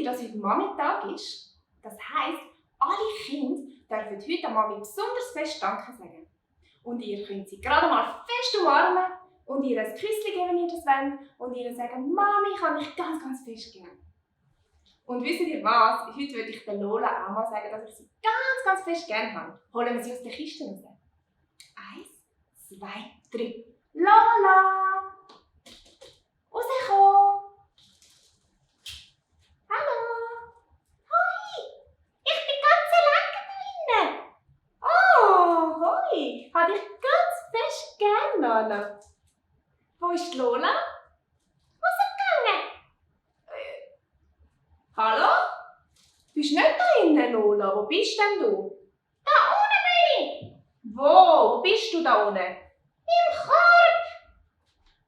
ihr, dass heute Mami-Tag ist? Das heisst, alle Kinder dürfen heute der Mami besonders fest Danke sagen. Und ihr könnt sie gerade mal fest umarmen und ihr ein Küsschen geben, wenn ihr das wollt, und ihr sagen, Mami, ich habe dich ganz, ganz fest gern. Und wisst ihr was? Heute würde ich der Lola auch mal sagen, dass ich sie ganz, ganz fest gern habe. Holen wir sie aus der Kiste raus. 1, 2, 3. Lola! Rauskommen! Hallo! Hoi! Ich bin ganz alleine da drinnen! Oh, hoi! Habe dich ganz fest gern, Lola. Wo ist die Lola? Rausgegangen! Hallo? Bist nicht da drinnen, Lola? Wo bist denn du? Da unten bin ich! Wo? Wo bist du da unten? Im Korb!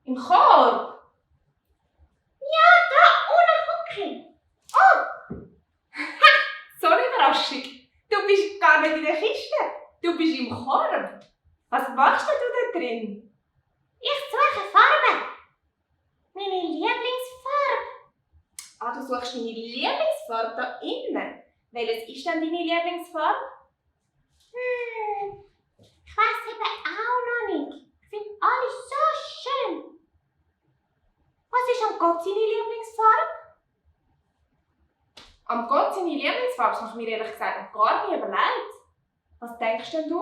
Im Korb? Ja, da unten gucke ich. Oh! Ha! So eine Überraschung. Du bist gar nicht in der Kiste. Du bist im Korb. Was machst denn du da drin? Ich suche Farbe. Meine Lieblingsfarbe. Ah, du suchst deine Lieblingsfarbe da innen. Welches ist denn deine Lieblingsfarbe? Ich weiss eben auch noch nicht. Ich finde alles so schön. Was ist am Gott seine Lieblingsfarbe? Am Gott seine Lieblingsfarbe? Das habe ich mir ehrlich gesagt noch gar nicht überlegt. Was denkst denn du?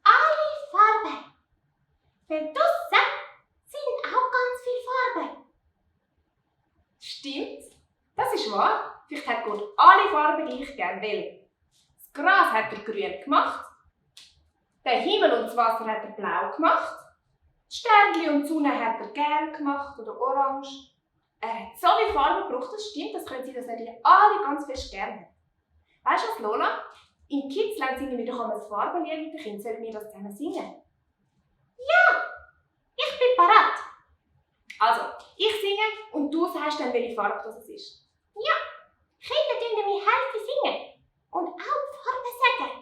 Alle Farben. Weil draussen sind auch ganz viele Farben. Stimmt. Das ist wahr. Vielleicht hat Gott alle Farben gleich gern, weil das Gras hat er grün gemacht, der Himmel und das Wasser hat er blau gemacht, die Sternchen und die Sonne hat er gelb gemacht oder orange. Er hat so viele Farben gebraucht, das stimmt, das können Sie, dass er die alle ganz fest gerne hat. Weißt du was, Lola? Im Kidsland singen wir doch einmal ein Farbenlied mit den Kindern. Sollen wir das zusammen singen? Ja! Ich bin bereit! Also, ich singe und du sagst dann, welche Farbe das ist. Ja! Kinder dürfen mir helfen singen. Und auch die Farbe sagen.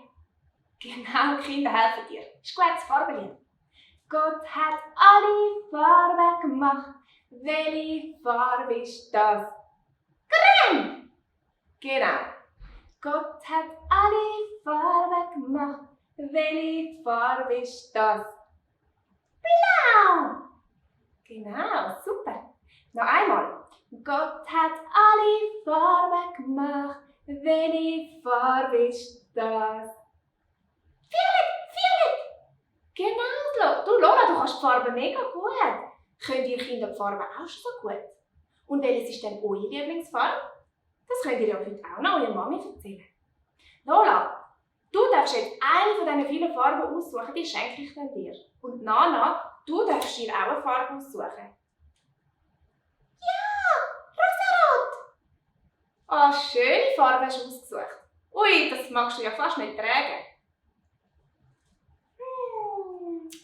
Genau, die Kinder helfen dir. Ist gut, das Farbenlied. Gott hat alle Farben gemacht. Welche Farbe ist das? Grün! Genau. Gott hat alle Farben gemacht. Welche Farbe ist das? Blau! Genau, super. Noch einmal. Gott hat alle Farben gemacht. Welche Farbe ist das? Violett! Genau, du Lola, du kannst die Farben mega gut. Könnt ihr Kinder die Farben auch schon so gut? Und welches ist denn eure Lieblingsfarbe? Das könnt ihr ja heute auch noch eurer Mami erzählen. Lola, du darfst jetzt eine von diesen vielen Farben aussuchen, die schenke ich dann dir. Und Nana, du darfst dir auch eine Farbe aussuchen. Ja, rosarot! Ah, schöne Farbe hast du ausgesucht. Ui, das magst du ja fast nicht tragen.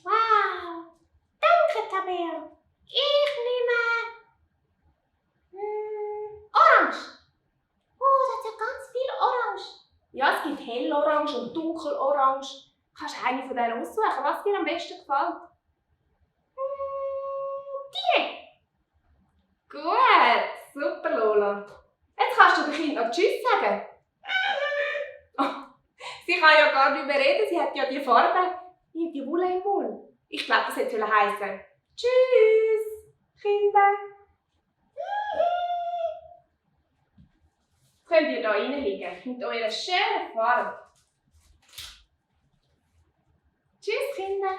Wow! Danke, Tabea. Ich nehme Orange. Oh, das ist ja ganz viel Orange. Ja, es gibt hellorange und dunkelorange. Kannst du eine von denen aussuchen, was dir am besten gefällt? Die. Gut, super, Lola. Jetzt kannst du den Kindern noch Tschüss sagen. Oh, sie kann ja gar nicht mehr reden, sie hat ja die Farbe, die Wolle im Mund. Ich glaube, das hätte heißen. Tschüss, Kinder. Jetzt könnt ihr hier reinliegen mit eurer schönen Farbe. Tschüss, Kinder.